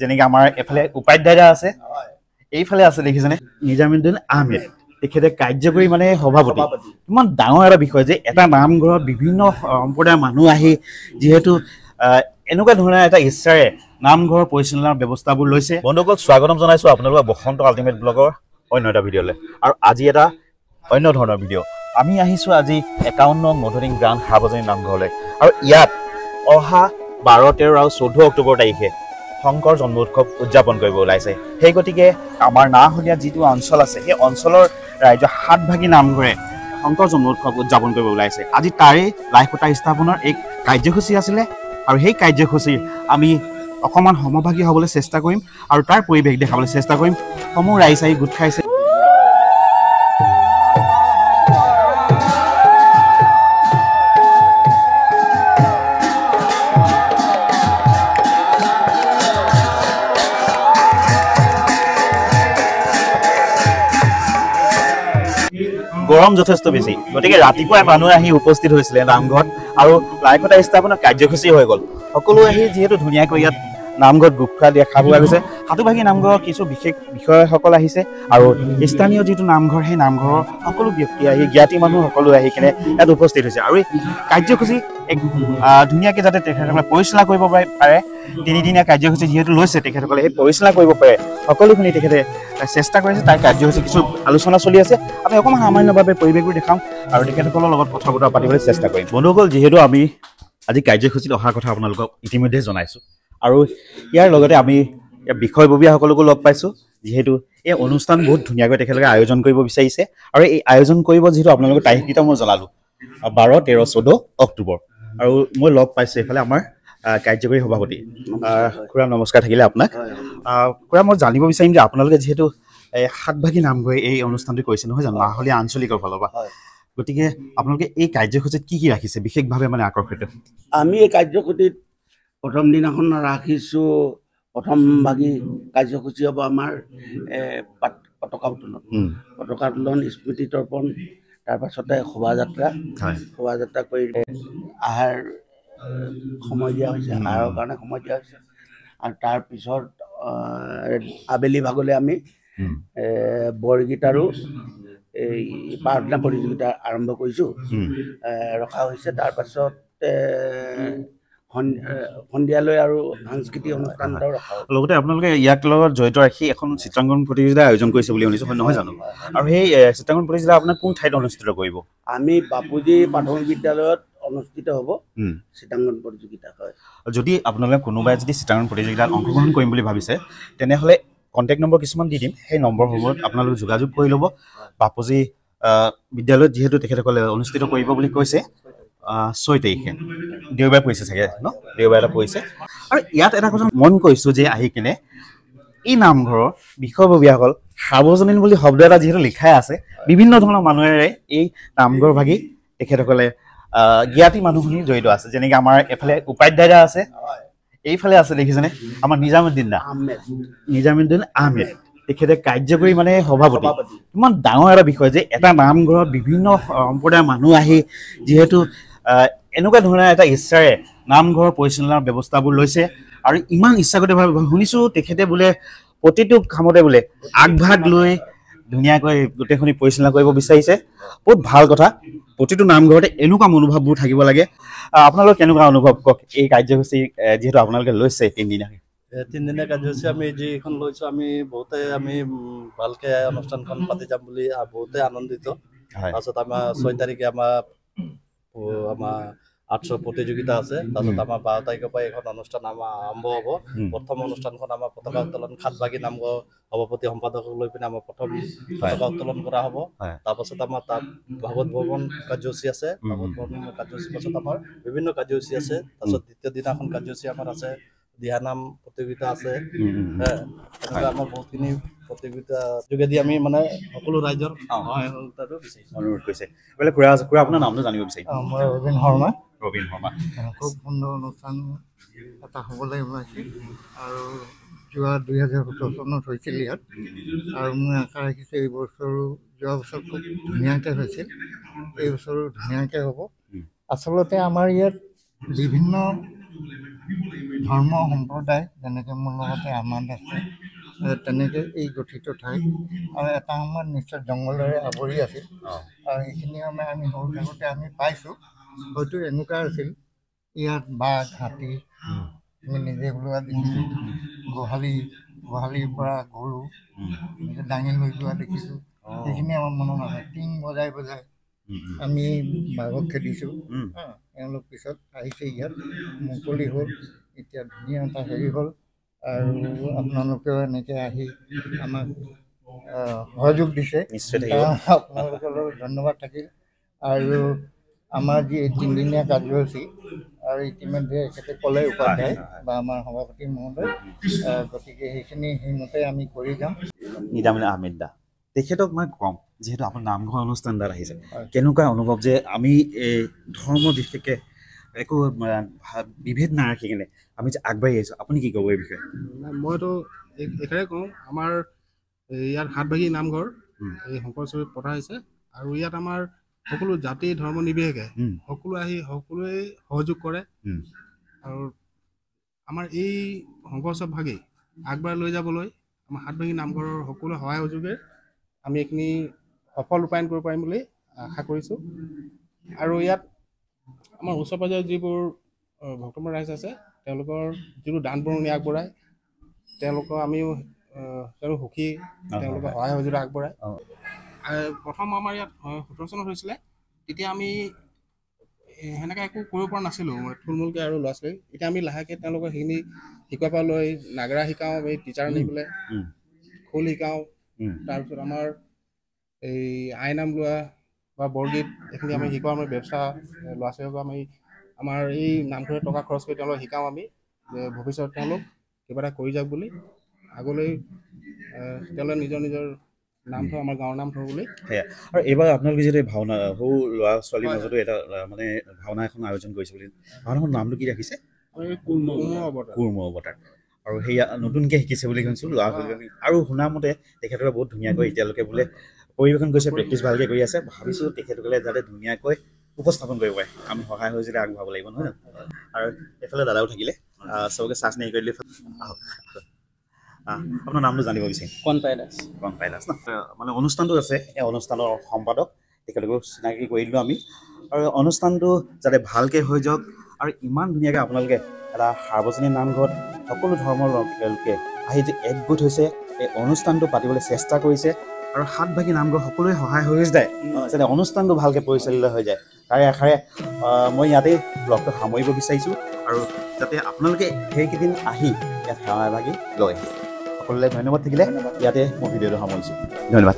যেনেকৈ আমাৰ এফালে উপাধ্যায় দা আছে, এইফালে আছে দেখিছেনে নিজামুদ্দিন আহমেদ, তেখেতে কাৰ্যকৰী মানে সভাপতি। ইমান ডাঙৰ এটা বিষয় যে এটা নামঘৰত বিভিন্ন সম্প্ৰদায়ৰ মানুহ আহি যিহেতু এনেকুৱা ধৰণৰ এটা ইচ্ছাৰে নামঘৰৰ পৰিচালনাৰ ব্যৱস্থাবোৰ লৈছে। বন্ধুসকল, স্বাগতম জনাইছোঁ আপোনালোকক বসন্ত আল্টিমেট ব্লগৰ অন্য এটা ভিডিঅ'লৈ। আৰু আজি এটা অন্য ধৰণৰ ভিডিঅ'। আমি আহিছোঁ আজি 51 নং মধুৰিং গ্ৰাণ্ড সাৰ্বজনীন নামঘৰলৈ। আৰু ইয়াত অহা 12, 13 আৰু 14 অক্টোবৰ তাৰিখে শংকৰ জন্মোৎসৱ উদযাপন কৰিব ওলাইছে। সেই গতিকে আমাৰ নাহলীয়া যিটো অঞ্চল আছে, সেই অঞ্চলৰ ৰাইজৰ সাতভাগী নামঘৰে শংকৰ জন্মোৎসৱ উদযাপন কৰিব ওলাইছে। আজি তাৰে লাইখুঁটা স্থাপনৰ এক কাৰ্যসূচী আছিলে আৰু সেই কাৰ্যসূচীৰ আমি অকণমান সমভাগী হ'বলৈ চেষ্টা কৰিম আৰু তাৰ পৰিৱেশ দেখাবলৈ চেষ্টা কৰিম। সমূহ ৰাইজ আহি গোট খাইছে। গৰম যথেষ্ট বেছি, গতিকে ৰাতিপুৱাই মানুহ আহি উপস্থিত হৈছিলে নামঘৰত আৰু লাইখুঁটা স্থাপনৰ কাৰ্যসূচী হৈ গ'ল। সকলো আহি যিহেতু ধুনীয়াকৈ ইয়াত নামঘৰত গোট খোৱা দেখা পোৱা গৈছে। সাতোভাগী নামঘৰৰ কিছু বিশেষ বিষয়াসকল আহিছে আৰু স্থানীয় যিটো নামঘৰ, সেই নামঘৰৰ সকলো ব্যক্তি আহি, জ্ঞাতি মানুহ সকলো আহি কেনে ইয়াত উপস্থিত হৈছে। আৰু এই কাৰ্যসূচী এক ধুনীয়াকৈ যাতে তেখেতসকলে পৰিচালনা কৰিব পাৰে, তিনিদিনীয়া কাৰ্যসূচী যিহেতু লৈছে তেখেতসকলে সেই পৰিচালনা কৰিব পাৰে, সকলোখিনি তেখেতে চেষ্টা কৰিছে। তাৰ কাৰ্যসূচী কিছু আলোচনা চলি আছে। আমি অকণমান সামান্যভাৱে পৰিৱেশবোৰ দেখাম আৰু তেখেতসকলৰ লগত কথা বতৰা পাতিবলৈ চেষ্টা কৰিম। বন্ধুসকল, যিহেতু আমি আজি কাৰ্যসূচীত অহাৰ কথা আপোনালোকক ইতিমধ্যে জনাইছোঁ আৰু ইয়াৰ লগতে আমি বিষয়ববীয়াসকলকো লগ পাইছোঁ। যিহেতু এই অনুষ্ঠান বহুত ধুনীয়াকৈ তেখেতলোকে আয়োজন কৰিব বিচাৰিছে আৰু এই আয়োজন কৰিব যিহেতু আপোনালোকৰ তাৰিখকেইটা মই জনালোঁ, 12, 13, 14 অক্টোবৰ। আৰু মই লগ পাইছোঁ এইফালে আমাৰ কাৰ্যকৰী সভাপতি খুৰা, নমস্কাৰ থাকিলে আপোনাক। খুৰা, মই জানিব বিচাৰিম যে আপোনালোকে যিহেতু এই সাতভাগী নামঘৰে এই অনুষ্ঠানটো কৰিছে নহয় জানো, নাহলীয়া আঞ্চলিকৰ ফালৰ পৰা, গতিকে আপোনালোকে এই কাৰ্যসূচীত কি কি ৰাখিছে বিশেষভাৱে মানে আকৰ্ষিত? আমি এই কাৰ্যসূচীত প্ৰথম দিনাখন ৰাখিছোঁ, প্ৰথম ভাগি কাৰ্যসূচী হ'ব আমাৰ পতাকা উত্তোলন, পতাকা উত্তোলন, স্মৃতি তৰ্পণ, তাৰপাছতে শোভাযাত্ৰা, শোভাযাত্ৰা কৰি আহাৰ সময় দিয়া হৈছে, আহাৰৰ কাৰণে সময় দিয়া হৈছে। আৰু তাৰপিছত আবেলি ভাগলৈ আমি বৰগীত আৰু এই প্ৰাৰ্থনা প্ৰতিযোগিতা আৰম্ভ কৰিছোঁ, ৰখা হৈছে। তাৰপাছত সন্ধিয়ালৈ আৰু সাংস্কৃতিক অনুষ্ঠান এটাও ৰখা হ'ব। লগতে আপোনালোকে ইয়াক লগত জড়িত ৰাখি এখন চিত্ৰাংকন প্ৰতিযোগিতা আয়োজন কৰিছে বুলি শুনিছোঁ, নহয় জানো? আৰু সেই চিত্ৰাংকন প্ৰতিযোগিতা আপোনাৰ কোন ঠাইত অনুষ্ঠিত কৰিব? আমি বাপুজী প্ৰাথমিক বিদ্যালয়ত অনুষ্ঠিত হ'ব চিত্ৰাংকন প্ৰতিযোগিতা। হয়, যদি আপোনালোকে কোনোবাই যদি চিত্ৰাংকন প্ৰতিযোগিতাত অংশগ্ৰহণ কৰিম বুলি ভাবিছে, তেনেহ'লে কণ্টেক্ট নম্বৰ কিছুমান দি দিম, সেই নম্বৰসমূহত আপোনালোকে যোগাযোগ কৰি ল'ব। বাপুজী বিদ্যালয়ত যিহেতু তেখেতসকলে অনুষ্ঠিত কৰিব বুলি কৈছে, 6 তাৰিখে দেওবাৰে পৰিছে চাগে ন, দেওবাৰে এটা পৰিছে। আৰু ইয়াত এটা কথা মন কৰিছোঁ যে আহি কিনে এই নামঘৰৰ বিষয়ববীয়াসকল সাৰ্বজনীন বুলি শব্দ এটা যিহেতু লিখাই আছে, বিভিন্ন ধৰণৰ মানুহেৰে এই নামঘৰ ভাগি তেখেতসকলে জ্ঞাতি মানুহখিনি জড়িত আছে। যেনেকৈ আমাৰ এফালে উপাধ্যায় দা আছে, এইফালে আছে দেখিছেনে আমাৰ নিজামুদ্দিন দা, নিজামুদ্দিন আহমেদ, তেখেতে কাৰ্যকৰী মানে সভাপতি। ইমান ডাঙৰ এটা বিষয় যে এটা নামঘৰত বিভিন্ন সম্প্ৰদায়ৰ মানুহ আহি যিহেতু এনেকুৱা ধৰণৰ এটা ইচ্ছাৰে নামঘৰৰ পৰিচালনাৰ ব্যৱস্থাবোৰ লৈছে আৰু ইমান ইচ্ছাগতভাৱে শুনিছোঁ তেখেতে বোলে প্ৰতিটো কামতে বোলে আগভাগ লৈ ধুনীয়াকৈ গোটেইখিনি পৰিচালনা কৰিব বিচাৰিছে। বহুত ভাল কথা, প্ৰতিটো নামঘৰতে এনেকুৱা মনোভাৱবোৰ থাকিব লাগে। আপোনালোকৰ কেনেকুৱা অনুভৱ কওক এই কাৰ্যসূচী যিহেতু আপোনালোকে লৈছে তিনিদিনীয়া? তিনিদিনীয়া কাৰ্যসূচী আমি যিখন লৈছোঁ, আমি বহুতে আমি ভালকৈ অনুষ্ঠানখন পাতি যাম বুলি বহুতে আনন্দিত। তাৰপিছত আমাৰ 6 তাৰিখে আমাৰ আৰ্টছৰ প্ৰতিযোগিতা আছে। তাৰপিছত আমাৰ 12 তাৰিখৰ পৰা এইখন অনুষ্ঠান আমাৰ আৰম্ভ হ'ব। প্ৰথম অনুষ্ঠানখন আমাৰ পতাকা উত্তোলন, সাতভাগী নামঘৰ সভাপতি সম্পাদকক লৈ পিনে আমাৰ প্ৰথম পতাকা উত্তোলন কৰা হ'ব। তাৰপাছত আমাৰ তাত ভাগৱত ভৱন কাৰ্যসূচী আছে। ভাগৱত ভৱন কাৰ্যসূচীৰ পাছত আমাৰ বিভিন্ন কাৰ্যসূচী আছে। তাৰপিছত দ্বিতীয় দিনাখন কাৰ্যসূচী আমাৰ আছে, দিহানাম প্ৰতিযোগিতা আছে। তেনেকুৱা আমাৰ বহুতখিনি প্ৰতিযোগিতা যোগেদি আমি মানে সকলো ৰাইজৰ সহায়তাটো বিচাৰিছোঁ, অনুৰোধ কৰিছে। বোলে খুৰা, খুৰা আপোনাৰ নামটো জানিব বিচাৰিম? মই ৰবীন শৰ্মা। ৰবীন শৰ্মা। খুব সুন্দৰ অনুষ্ঠান এটা হ'বলৈ ওলাইছে আৰু যোৱা 2017 চনত হৈছিল ইয়াত, আৰু মই আশা ৰাখিছোঁ এই বছৰো, যোৱা বছৰ খুব ধুনীয়াকৈ হৈছিল, এই বছৰো ধুনীয়াকৈ হ'ব। আচলতে আমাৰ ইয়াত বিভিন্ন ধৰ্ম সম্প্ৰদায় যেনেকৈ মোৰ লগতে আমাৰ আছে তেনেকৈ এই গঠিত ঠাই আৰু এটা সময়ত নিশ্চয় জংঘলেৰে আৱৰি আছিল। আৰু এইখিনি সময় আমি সৰু থাকোঁতে আমি পাইছোঁ, হয়তো এনেকুৱা আছিল ইয়াত বাঘ হাতী আমি নিজে ওলোৱা দেখিছোঁ, গোহালিৰ পৰা গৰু এনেকৈ দাঙি লৈ যোৱা দেখিছোঁ। সেইখিনি আমাৰ মনত আছে। টিং বজাই বজাই আমি বাঘক খেদিছোঁ। এওঁলোক পিছত আহিছে, ইয়াত মুকলি হ'ল, এতিয়া ধুনীয়া এটা হেৰি হ'ল। আৰু আপোনালোকেও এনেকৈ আহি আমাক সহযোগ দিছে, আপোনালোকলৈ ধন্যবাদ থাকিল। আৰু আমাৰ যি এই তিনিদিনীয়া কাৰ্যসূচী আৰু ইতিমধ্যে এখেতে ক'লে উপাধ্যায় বা আমাৰ সভাপতি মহোদয়, গতিকে সেইখিনি সেইমতে আমি কৰি যাম। নিদামিন আহমেদ দা, তেখেতক মই কম যিহেতু আপোনাৰ নামঘৰ অনুষ্ঠান তাত আহিছে, কেনেকুৱা অনুভৱ যে আমি এই ধৰ্ম বিশেষকৈ একো বিভেদ নাৰাখি কিনে আমি যে আগবাঢ়ি আহিছোঁ, আপুনি কি ক'ব এই বিষয়ে? মইতো একেৰে কওঁ, আমাৰ ইয়াত সাতভাগী নামঘৰ এই শংকৰ পতা হৈছে আৰু ইয়াত আমাৰ সকলো জাতি ধৰ্ম নিৰ্বিশেষে সকলো আহি সকলোৱে সহযোগ কৰে আৰু আমাৰ এই শংকৰ ভাগি আগবঢ়াই লৈ যাবলৈ আমাৰ সাতভাগী নামঘৰৰ সকলো সহায় সহযোগে আমি এইখিনি সফল ৰূপায়ণ কৰিব পাৰিম বুলি আশা কৰিছোঁ। আৰু ইয়াত আমাৰ ওচৰ পাজৰৰ যিবোৰ ভক্তপ্ৰাণ ৰাইজ আছে তেওঁলোকৰ যিবোৰ দান বৰঙণি আগবঢ়ায় তেওঁলোকৰ আমিও তেওঁলোক সুখী, তেওঁলোকে সহায় সহযোগিতা আগবঢ়ায়। প্ৰথম আমাৰ ইয়াত 17 চনত হৈছিলে, তেতিয়া আমি সেনেকৈ একো কৰিব পৰা নাছিলোঁ থুলমূলকৈ আৰু ল'ৰা ছোৱালী। এতিয়া আমি লাহেকৈ তেওঁলোকক সেইখিনি শিকোৱাৰ পৰা লৈ নাগৰা শিকাওঁ, এই টিচাৰ আনি পেলাই খোল শিকাওঁ, তাৰপিছত আমাৰ এই আইনাম লোৱা বা বৰগীত এইখিনি আমি শিকোৱা আমাৰ ব্যৱস্থা ল'ৰা ছোৱালীক আমি আমাৰ এই নামঘৰে টকা খৰচ কৰি তেওঁলোকক শিকাওঁ আমি যে ভৱিষ্যত তেওঁলোক কিবা এটা কৰি যাওক বুলি, আগলৈ তেওঁলোকে নিজৰ নিজৰ নাম থওঁ, আমাৰ গাঁৱৰ নাম থওঁ বুলি। সেয়া। আৰু এইবাৰ আপোনালোকে যিহেতু ভাওনা সৰু ল'ৰা ছোৱালীৰ মাজতো এটা মানে ভাওনা এখন আয়োজন কৰিছে বুলি, ভাওনাখনৰ নামটো কি ৰাখিছে? কুৰ্ম অৱতাৰ। আৰু সেয়া নতুনকৈ শিকিছে বুলি শুনিছোঁ ল'ৰা ছোৱালী, আৰু শুনামতে তেখেতসকলে বহুত ধুনীয়াকৈ এতিয়ালৈকে বোলে পৰিৱেশন কৰিছে, প্ৰেক্টিচ ভালকৈ কৰি আছে। ভাবিছোঁ তেখেতসকলে যাতে ধুনীয়াকৈ উপস্থাপন কৰিব পাৰে, আমি সহায় সহযোগিতা আগবঢ়াব লাগিব, নহয় জানো? আৰু এইফালে দাদাও থাকিলে চবকে চাহ চিনাকি কৰি দিলে। আহক, আপোনাৰ নামটো জানিব বিচাৰিম। কণপাই দাস। কণপাই দাস ন, মানে অনুষ্ঠানটো আছে, এই অনুষ্ঠানৰ সম্পাদক তেখেতলোকক চিনাকি কৰি দিলোঁ আমি। আৰু অনুষ্ঠানটো যাতে ভালকৈ হৈ যাওক আৰু ইমান ধুনীয়াকৈ আপোনালোকে এটা সাৰ্বজনীন নামঘৰত সকলো ধৰ্মৰ লোকে আহি যে একগোট হৈছে, এই অনুষ্ঠানটো পাতিবলৈ চেষ্টা কৰিছে আৰু সাতভাগী নামঘৰ সকলোৱে সহায় সহযোগিতাই যাতে অনুষ্ঠানটো ভালকৈ পৰিচালিত হৈ যায় তাৰে আশাৰে মই ইয়াতেই ব্লগটো সামৰিব বিচাৰিছোঁ। আৰু যাতে আপোনালোকে সেইকেইদিন আহি ইয়াত সেৱা এভাগি লয়। সকলোলৈ ধন্যবাদ থাকিলে। ইয়াতে মই ভিডিঅ'টো সামৰিছোঁ, ধন্যবাদ।